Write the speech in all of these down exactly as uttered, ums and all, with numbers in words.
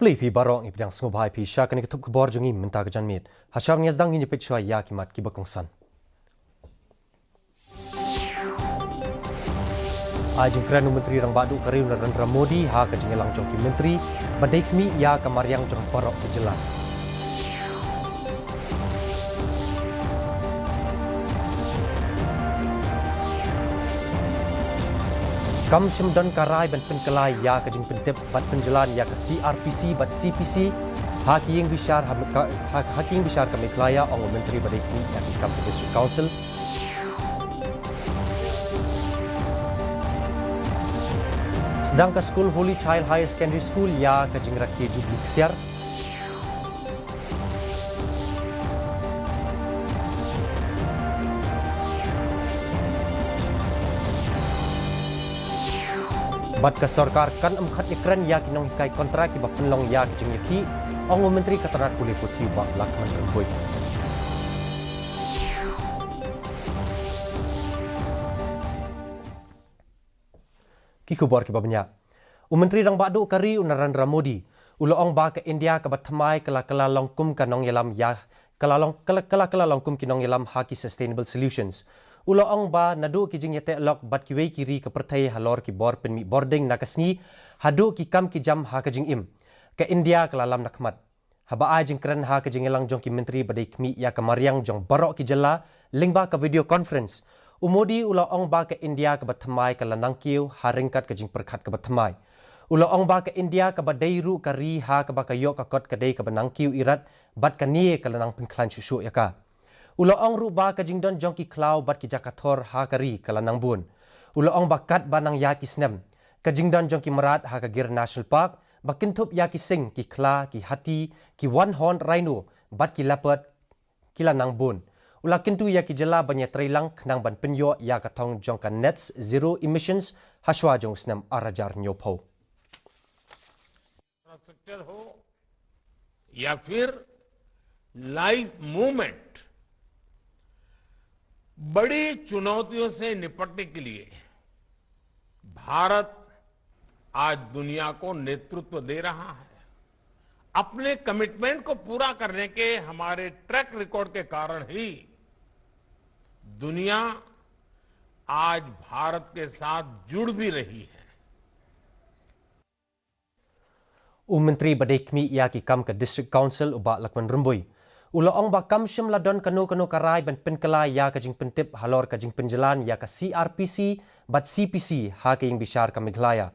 Khublei phi baroh, ngi pdiang sngewbha ïa phi sha kane ka thup khubor jong ngi mynta ka janmiet. Ha shuwa ban ïa sdang, ngin ïa peit shuwa ïa ki mat kiba kongsan. Ai jingkren u Myntri Rangbah Duh ka ri u Narendra Modi ha ka jingïalang jong ki myntri ba dei khmih ïa ka mariang jong baroh ki jylla. Kam shym don ka rai ban pynkylla ïa ka jingpyntip bad pynjlan ïa ka C R P C bad C P C ha ki ïing bishar ha, ha, ha ki ïing bishar ka Meghalaya, ong u Myntri ba dei khmih ïa ki kam ka District Council. Sdang ka skul Holy Child Higher Secondary School ïa ka jingrakhe Jubilee Ksiar. Bad ka sorkar kan ym khot ïakren ïa ki nonghikai kontrak kiba pynlong ïa ki jingïakhih, ong u Myntri ka tnad pule puthi u Bah Lakman Rymbui. Ki khubor kiba bniah. U Myntri Rangbah Duh ka ri u Narendra Modi u la ong ba ka India kaba thymmai ka la kylla long kum ka nongïalam ïa, ka la long, ka la, ka la, ka la long kum ki nongïalam ha ki sustainable solutions. U la ong ba naduh ki jingïateh lok bad kiwei ki ri ka pyrthei halor ki bor pynmih bording na ka sngi haduh ki kam ki jam ha ka jingim, ka India ka la lam na khmat. Haba ai jingkren ha ka jingïalang jong ki myntri ba dei khmih ïa ka mariang jong baroh ki jylla lyngba ka video conference, u Modi u la ong ba ka India kaba thymmai ka la nangkiew ha ryngkat ka jingpyrkhat kaba thymmai. U la ong ba ka India kaba dei ruh ka ri ha kaba ka ïoh ka kot ka dei kaba nangkiew irat bad kane ka la nang pynkhlaiñ shuh shuh ïa ka. U la ong ruh ba ka jingdon jong ki khlaw bad ki jaka thor ha ka ri ka la nang bun. U la ong ba katba nang ïaid ki snem, ka jingdon jong ki mrad ha ka Gir National Park, ba kynthup ïa ki sing, ki khla, ki hati, ki one horned rhino bad ki leopard ki la nang bun. U la kyntu ïa ki jylla ban ïatreilang khnang ban pynïoh ïa ka thong jong ka Net Zero Emissions ha shuwa jong u snem ar hajar hynñiewphew. इंफ्रास्ट्रक्चर हो या फिर लाइफ मूवमेंट, बड़ी चुनौतियों से निपटने के लिए भारत आज दुनिया को नेतृत्व दे रहा है। अपने कमिटमेंट को पूरा करने के हमारे ट्रैक रिकॉर्ड के कारण ही दुनिया आज भारत के साथ जुड़ भी रही है। U Myntri ba dei khmih ïa ki kam ka District Council u Bah Lakman Rymbui u la ong ba kam shym la don kano kano ka rai ban pynkylla ïa ka jingpyntip halor ka jingpynjlan ïa ka C R P C bad C P C ha ka ïing bishar ka Meghalaya.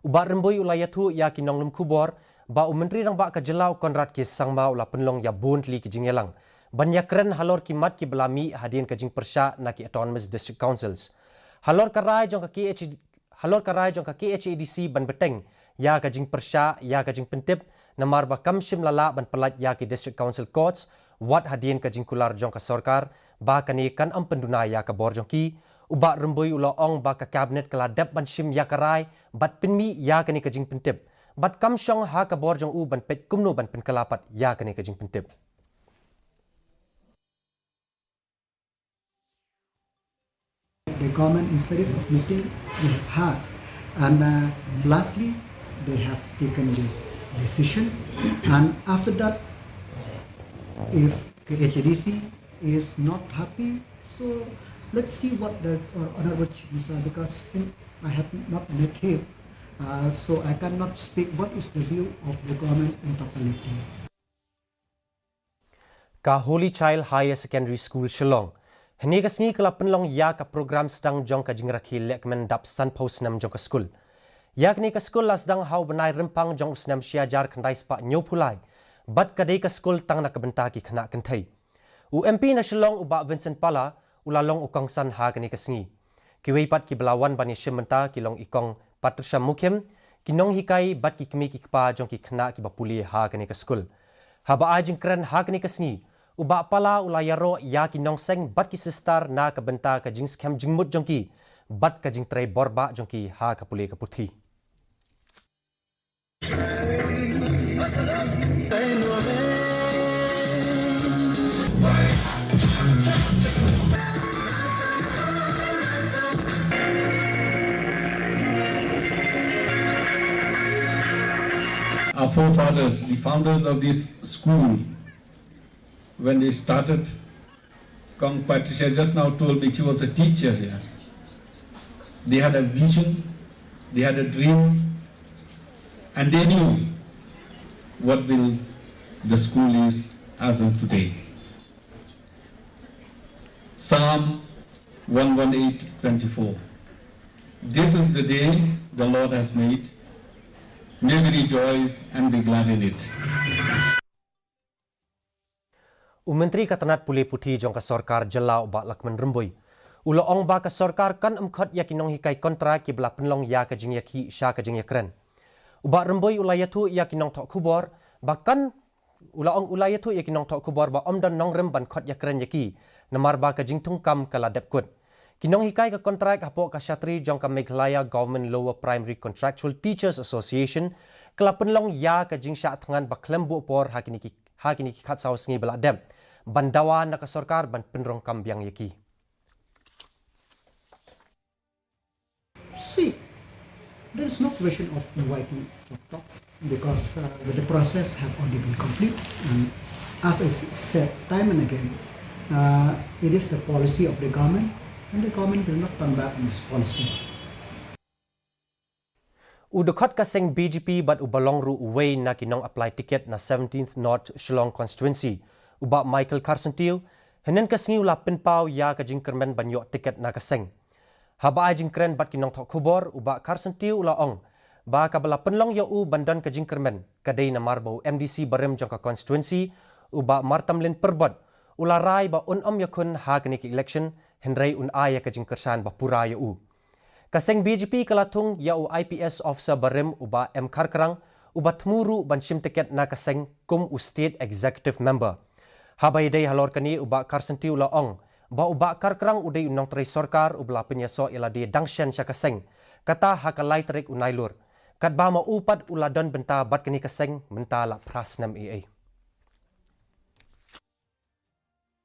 U Bah Rymbui u la ïathuh ïa ki nonglum khubor ba u Myntri Rangbah ka jylla u Conrad K Sangma u la pynlong ïa bun tylli ki jingïalang ban ïakren halor ki mat kiba la mih hadien ka jingpyrshah na ki Autonomous District Councils. Halor ka rai jong ka K H, halor ka rai jong ka K H A D C ban bteng ïa ka jingpyrshah ïa ka jingpyntip, namar ba kam shym la lah ban pyllait ïa ki District Council Courts wat hadien ka jingkular jong ka sorkar ba kane kan ym pynduna ïa ka bor jong ki. U Bah Rymbui u la ong ba ka Cabinet ka la dep ban shim ïa ka rai bad pynmih ïa kane ka jingpyntip, bad kam shong ha ka bor jong u ban peit kumno ban pynkylla pat ïa kane ka jingpyntip. The government in series of meeting we have had, and, uh, lastly, they have taken this decision. And after that, if K H A D C is not happy, so let's see what the, uh, Honorable Chief Minister, because since I have not met him, uh, so I cannot speak what is the view of the government in totality. Ka Holy Child Higher Secondary School Shillong hynne ka sngi ka la pynlong ïa ka program sdang jong ka jingrakhe lehkmen dap sanphew snem jong ka skul. Ïa kane ka skul la sdang ha u bnai Rymphang jong u snem shi hajar khyndai spah hynñiewphew lai bad ka dei ka skul tang na ka bynta ki khynnah kynthei. U M P na Shillong u Bah Vincent Pala u la long u kongsan ha kane ka sngi. Kiwei pat kiba la wan ban ïashim bynta ki long i Kong Patricia Mukhim, ki nonghikai bad ki kmie ki kpa jong ki khynnah kiba pule ha kane ka skul. Haba ai jingkren ha kane ka sngi, u Bah Pala u la ïaroh ïa ki nongseng bad ki sister na ka bynta ka jingskhem jingmut jong ki bad ka jingtrei bor bah jong ki ha ka pule ka puthi. Our forefathers, the founders of this school, when they started, Kong Patricia just now told me she was a teacher here. They had a vision, they had a dream, and they knew what will the school is as of today. Psalm one one eight twenty-four. This is the day the Lord has made. May we rejoice and be glad in it. U Myntri ka tnat pule puthi jong ka sorkar jylla u Bah Lahkmen Rymbui u la ong ba ka sorkar kan ym khot ïa ki nonghikai kontrak kiba la pynlong ïa ka jingïakhih sha ka jingïakren. U Bah Rymbui u la ïathuh ïa ki nongthoh khubor ba kan u la ong u la ïathuh ïa ki nongthoh khubor ba ym don nongrim ban khot ïakren ïa ki namar ba ka jingthung kam ka la dep kut. Ki nonghikai ka kontrak hapoh ka shatri jong ka Meghalaya Government Lower Primary Contractual Teachers Association ka la pynlong ïa ka jingshah thngan ba khlem buh por ha kine ki ha kine ki khatsaw sngi ba la dep ban dawa na ka sorkar ban pynrung kam biang ïa ki. See, there is no provision of inviting for talk because uh, the process have already been complete. And as I s- said time and again, uh, it is the policy of the government, and the government will not turn back on its policy. U dkhot ka seng BJP bad u ba long ruh uwei na ki nong apply ticket na seventeenth North Shillong Constituency, u Bah Michael Kharsyntiew, hynnin ka sngi u la pynpaw ïa ka jingkyrmen ban ïoh ticket na ka seng. Haba ai jingkren bad ki nongthoh khubor, u Bah Kharsyntiew u la ong ba kaba la pynlong ïa u ban don ka jingkyrmen ka dei namar ba u MDC barim jong ka constituency, u Bah Martamlin Pyrbot, u la rai ba un ym ïakhun ha kane ka election, hynrei un ai ïa ka jingkyrshan ba pura ïa u. Ka seng BJP ka la thung ïa u IPS officer barim u Bah M Kharkrang, u ba thmu ruh ban shim ticket na ka seng kum u state executive member. Haba ïadei halor kane, u Bah Kharsyntiew u la ong ba u Bah Kharkrang u dei u nongtrei sorkar u ba la pynïasoh ïa lade dang shen sha ka seng, kata ha ka lai tarik u Nailur. Katba ma u pat u la don bynta bad kane ka seng mynta la phra snem eiei.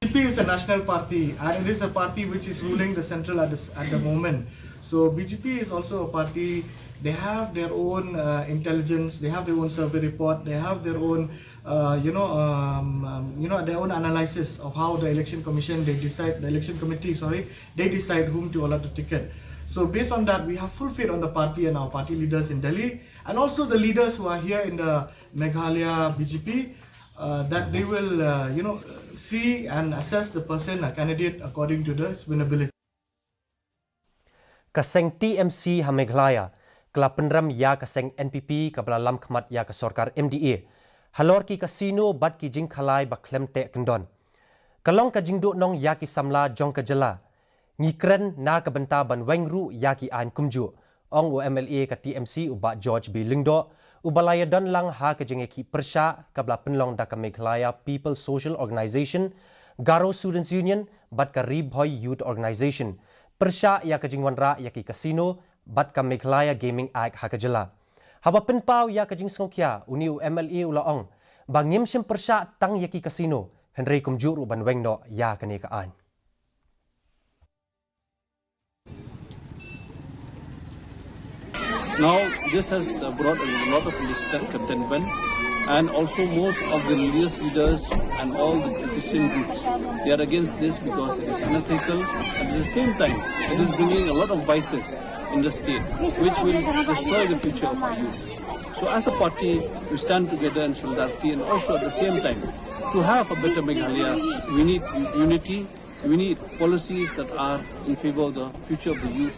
BJP is a national party and it is a party which is ruling the central at, this, at the moment. So BJP is also a party, they have their own uh, intelligence, they have their own survey report, they have their own, uh, you know, um, um, you know, their own analysis of how the election commission, they decide, the election committee, sorry, they decide whom to allot the ticket. So based on that, we have full faith on the party and our party leaders in Delhi, and also the leaders who are here in the Meghalaya BJP, uh, that they will, uh, you know, see and assess the person, a candidate, according to the his ability. Ka seng TMC ha Meghalaya ka la pynrem ïa ka seng NPP kaba la lam khmat ïa ka sorkar MDA halor ki casino bad ki jingkhalai ba khlem teh kyndon. Ka long ka jingduhnong ïa ki samla jong ka jylla. Ngi kren na ka bynta ban weng ruh ïa ki aiñ kumjuh, ong u MLA ka TMC u Bah George B Lyngdoh, u ba la ïadon lang ha ka jingïakhih pyrshah kaba la pynlong da ka Meghalaya People Social Organisation, Garo Students Union bad ka Ri Bhoi Youth Organisation pyrshah ïa ka jingwanrah ïa ki casino bad ka Meghalaya Gaming Act ha ka jylla. Haba pynpaw ïa ka jingsngewkhia, une u MLA u la ong ba ngim shym pyrshah tang ïa ki casino, hynrei kumjuh ruh ban weng noh ïa kane ka aiñ. Now, this has uh, brought a lot of discontentment, and also most of the religious leaders and all the Christian groups, they are against this because it is unethical, and at the same time, it is bringing a lot of vices in the state, which will destroy the future of our youth. So as a party, we stand together in solidarity, and also at the same time, to have a better Meghalaya, we need unity, we need policies that are in favor of the future of the youth.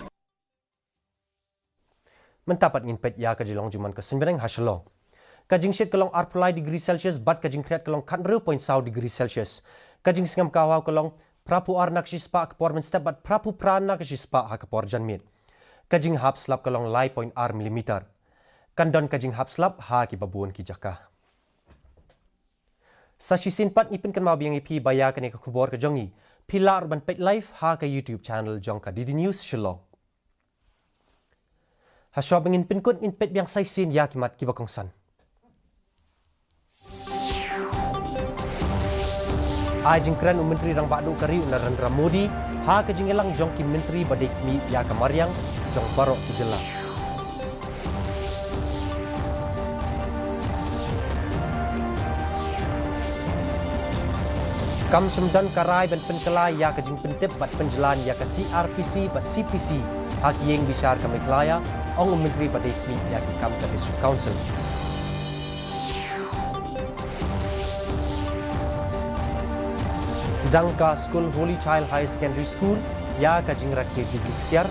Mynta pat ngin peit ïa ka jinglong jingman ka suiñ bneng ha Shillong. Ka jingshit ka long arphew lai degree Celsius bad ka jingkhriat ka long khathynriew point saw degree Celsius. Ka jingsngem ka hawa ka long phraphew ar na ka shispah ha ka por mynstep bad phraphew phra na ka shispah ha ka por janmiet. Ka jinghap slap ka long lai point ar millimeter. Kan don ka jinghap slap ha ki babun ki jaka. Sa shisien pat ngi pynkynmaw biang ïa phi ba ïa kane ka khubor ka jong ngi phi lah ruh ban peit live ha ka YouTube channel jong ka DD News Shillong. Hashwa ba ngin pynkut ngin peit biang sa shisien ïa ki mat kiba kongsan. Ai jingkren u Myntri Rangbah Duh ka ri u Narendra Modi ha ka jingïalang jong ki myntri ba dei kmie ïa ka mariang jong baroh ki jylla. Kam shym don ka rai ban pynkylla ïa ka jingpyntip bad pynjlan ïa ka C R P C bad C P C ha ki ïing bishar ka Meghalaya, ong u Myntri ba dei khmih ïa ki kam ka District Council. Sdang ka skul Holy Child Higher Secondary School ïa ka jingrakhe jubili ksiar.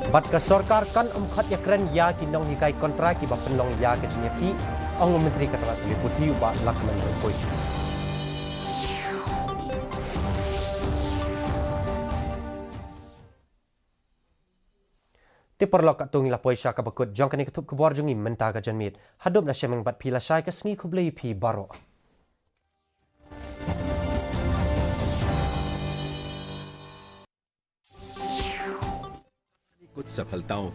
Bad ka sorkar kan ym khot ïakren ïa ki nonghikai kontra kiba pynlong ïa ka jingïakhih, ong u Myntri ka tnat pule puthi u Bah Lahkmen Rymbui. Te paralok, katto ngi la poi sha kaba kut jong kane ka thup khubor jong ngi mynta ka janmiet. Haduh mynta shemeng bad phi lashai, ka sngi khublei phi baroh. Kut sa phaltaw ki